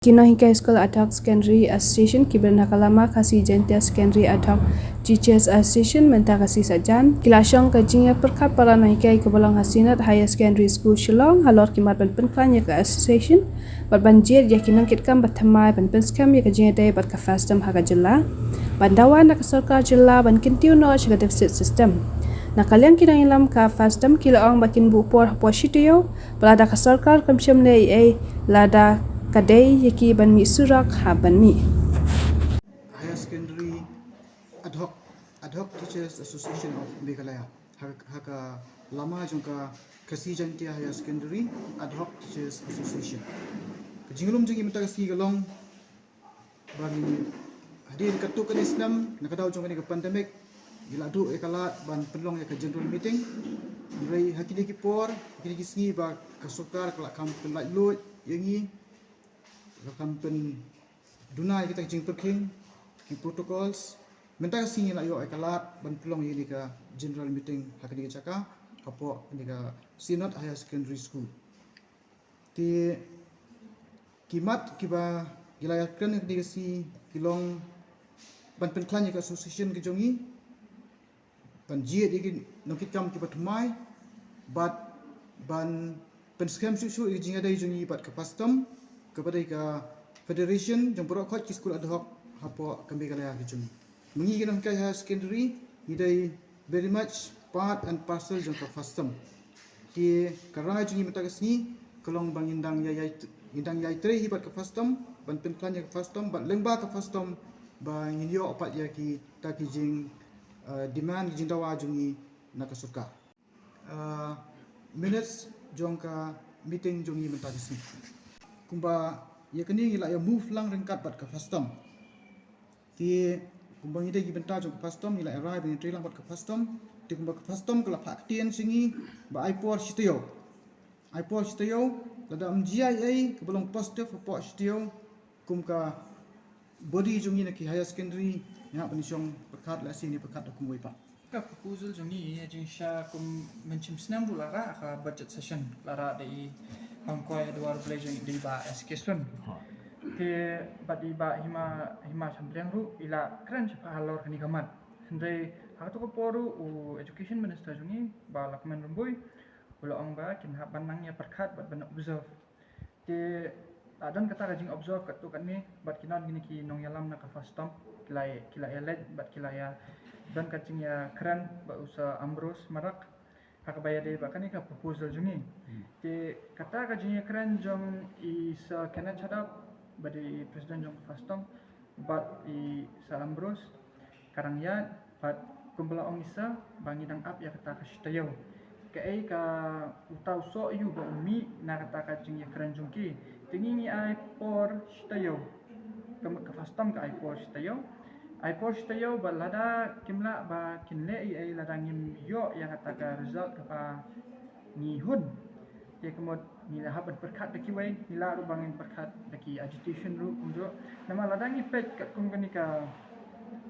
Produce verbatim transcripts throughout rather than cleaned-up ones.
Ki nonghikai skul Ad Hoc Secondary Association kiba don ha ka lama Khasi Jaintia Secondary Ad Hoc Teachers Association mynta ka sngi Saitjaiñ ki la shong ka jingïapyrkhat para nonghikai kaba long ha Synod Higher Secondary School Shillong halor ki mat ban pynkhlaiñ ïa ka association bad ban jied ïa ki nongkitkam ba thymmai ban pynskhem ïa ka jingïadei bad ka FASTOM ha ka jylla, ban dawa na ka sorkar jylla ban kyntiew noh sha ka deficit system. Na ka liang ki nongïalam ka FASTOM ki la ong ba kin buh por hapoh shi taïew, ba lada ka sorkar kam shym leh ei ei, lada ka dei ïa ki ban mih surok hap ban mih. Higher Secondary Ad Hoc, Ad Hoc Teachers Association of Meghalaya, ha, ha ka lama jong ka Khasi Jaintia Higher Secondary Ad Hoc Teachers Association. Ka jinglum jong ngi mynta ka sngi ka long ba ngin, hadien katto katne snem na ka daw jong kane ka pandemic ngi la duh ïa ka lad ban pynlong ïa ka general meeting. Hynrei ha kine ki por, ha kine ki sngi ba ka sorkar ka la kham pynlait luid ïa ngi, ka la kham pynduna ïa kita ki jingpyrkhing, ki protocols. Mynta ka sngi ngi la ïoh ïa ka lad ban pynlong ïa kane ka general meeting ha kane ka jaka, hapoh kane ka Synod Higher Secondary School. Te ki mat kiba ngi la ïakren ha kane ka sngi ki long ban pynkhlaiñ ïa ka association ka jong ngi, ban jied ïa ki nongkitkam kiba thymmai, bad ban pynskhem shuh shuh ïa ka jingïadei jong ngi bad ka FASTOM, kaba dei ka federation jong baroh khoit ki skul ad hoc hapoh ka Meghalaya ka jong ngi. Ma ngi ki nonghikai higher secondary ngi dei very much part and parcel jong ka FASTOM. Te ka rai jong ngi mynta ka sngi ka long ba ngin dang ïai, ïai, ngin dang ïai trei hi bad ka FASTOM, ban pynkhlaiñ ïa ka FASTOM, bad lyngba ka FASTOM ba ngin ïoh pat ïa kita ki jing, uh, demand, ki jingdawa jong ngi na ka sorkar. Uh, minutes jong ka meeting jong ngi mynta ka sngi. Kumba ïa kane ngi la ïa move lang ryngkat bad ka FASTOM. Te kumba ngi dei ki bynta jong ka FASTOM ngi la ïa rai ba ngin trei lang bad ka FASTOM. Te kumba ka FASTOM ka la phah ktien sha ngi ba ai por shi taïew. Ai por shi taïew, lada ym jia ei ei kaba long positive hapoh shi taïew, kum ka body jong ngi na ki higher secondary, ngi hap ban shong pyrkhat lehse ngin pyrkhat da kumwei pat. Ka proposal jong ngi ha jingshisha kum mynshem snem ruh la rah ha ka budget session, la rah da i Hongkoi ha dwar Blei jong i da i Bah S K Sun. Te bad i Bah Hima, Hima Shambriang ruh i la kren shaphang halor kane ka mat. Hynrei ha kato ka por ruh u Education Minister jong ngi Bah Lahkmen Rymbui u la ong ba kin hap ban nang ïa pyrkhat bad ban observe. Te la don kata ka jing observe katto katne bad ki don kine ki nongïalam na ka FASTOM ki la, ki la ïa leit bad ki la ïa don ka jingïakren bad u Sir Ambrose Marak ha kaba ïadei bad kane ka proposal jong ngi. Te kata ka jingïakren jong i Sir Kenneth Shadap ba dei i president jong ka FASTOM bad i Sir Ambrose ka dang ïaid bad kumba la ong i Sir ba ngi dang ap ïa kata ka shi taïew. Kaei ka uta u soh ïa u ba u mih na kata ka jingïakren jong ki. Te ngi ngi ai por shi taïew. Ka, ka FASTOM ka ai por shi taïew. Ai por shi taïew bad lada kim lah ba kin leh ei ei, lada ngim ïoh ïa kata ka result kaba ngi hun. Te ka mut ngi la hap ban pyrkhat da kiwei, ngi lah ruh ba ngin pyrkhat da ki agitation ruh kumjuh. Namar lada ngi peit katkum kane ka,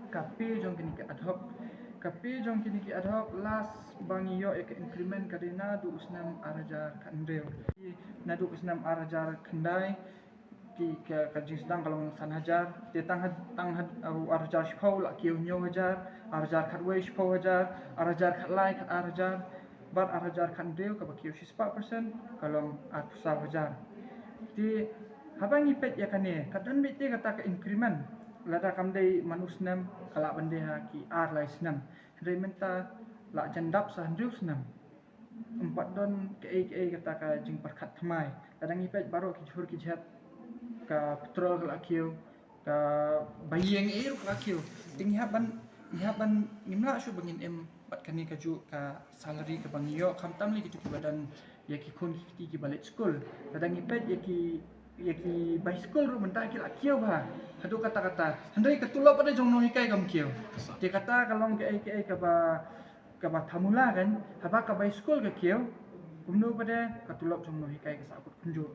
ka pay jong kine ki ad hoc. Ka pay jong kine ki ad hoc last ba ngi ïoh ïa ka increment ka dei naduh u snem ar hajar khathynriew. Naduh u snem ar hajar khyndai, ki, ka, ka jingsdang ka long san hajar, te tang ha, tang ha, uh, ar hajar shiphew la kiew hynñiew hajar, ar hajar khatwei shiphew hajar, ar hajar khatlai khatar hajar, bad ar hajar khathynriew kaba kiew shispah percent ka long arphew saw hajar. Te haba ngi peit ïa kane, ka don beit te kata ka increment, lada kam dei man u snem ka lah ban dei ha ki ar lai snem. Hynrei mynta la jan dap sa hynriew snem. Ym pat don kaei kaei kata ka jingpyrkhat thymmai. Lada ngi peit baroh ki jhur ki jhep, ka petrol ka la kiew, kaba ïeng ei ruh ka la kiew. Te ngi hap ban, ngi hap ban, ngim lah shuh ba ngin im bad kane kajuh ka salary kaba ngi ïoh, khamtam lei kito kiba don ïa ki khun ki kti kiba leit skul. Lada ngi peit ïa ki, ïa ki bai skul ruh mynta ki la kiew bha haduh katta katta. Hynrei ka tulop pat de jong nonghikai kam kiew. Te kata ka long kaei kaei kaba, kaba thamula kan, haba ka bai skul ka kiew, kumno pat de ka tulop jong nonghikai ka sah kut kumjuh.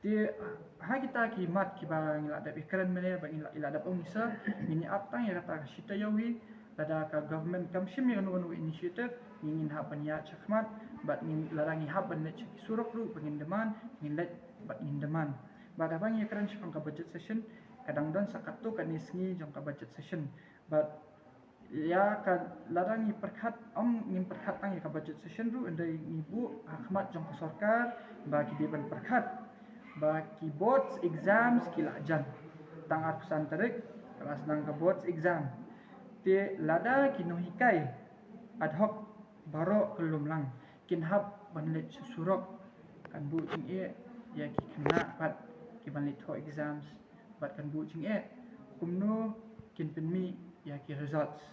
Te ha kita ki mat kiba ngi la dep ïakren mynne, ba ngi la, ngi la dep ong i Sir, ngin ïa ap tang ïa kata ka shi taïew hi, lada ka government kam shim ïa kano kano initiative, ngin, ngin hap ban ïaid shakhmat, bad ngin, lada ngi hap ban leit sha ki surok ruh ba ngin demand, ngin leit bad ngin demand. Bad haba ngi ïakren shaphang ka budget session, ka dang don sa katto katne sngi jong ka budget session. Bad ïa ka, lada ngi pyrkhat, ym ngim pyrkhat tang ïa ka budget session ruh, hynrei ngi buh ha khmat jong ka sorkar ba ki dei ban pyrkhat ba ki boards exams ki la jan. Tang arphew san tarik ka la sdang ka boards exam. Te lada ki nonghikai ad hoc baroh ka lum lang kin hap ban leit sha surok, kan buh jingeh ïa ki khynnah pat ki ban leit thoh exams, bad kan buh jingeh kumno kin pynmih ïa ki results.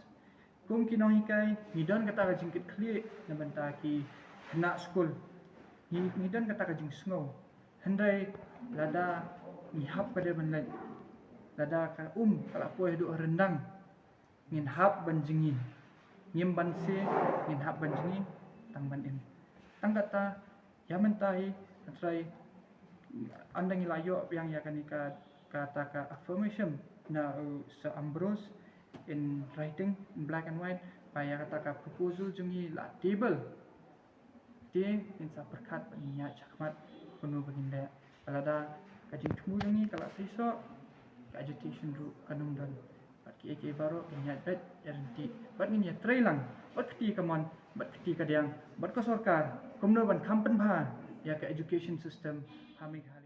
Kum ki nonghikai, ngi don kata ka jingkitkhlieh na bynta ki khynnah skul. Ngi, ngi don kata ka jingsngew. Hynrei lada ngi hap pat de ban leit, lada ka um ka la poi haduh ryndang, ngin hap ban jngi. Ngim banse, ngin hap ban jngi tang ban im. Tang kata, ïa mynta hi, hynrei ynda ngi la ïoh biang ïa kane ka, kata ka affirmation na u Sir Ambrose in writing, in black and white, ba ïa kata ka proposal jong ngi la table. Te ngin sa pyrkhat bad ngin ïaid shakhmat kumno ba ngin leh. Lada ka jingthmu jong ngi ka la seisoh, ka agitation ruh kan ym don. Bad kiei kiei baroh ngin ïaid beit ïaid ryntih. Bad ngin ïatrei lang bad kti kamon, bad kti kadiang, bad ka sorkar, kumno ban kham pynbha ïa ka education system ha Meghalaya.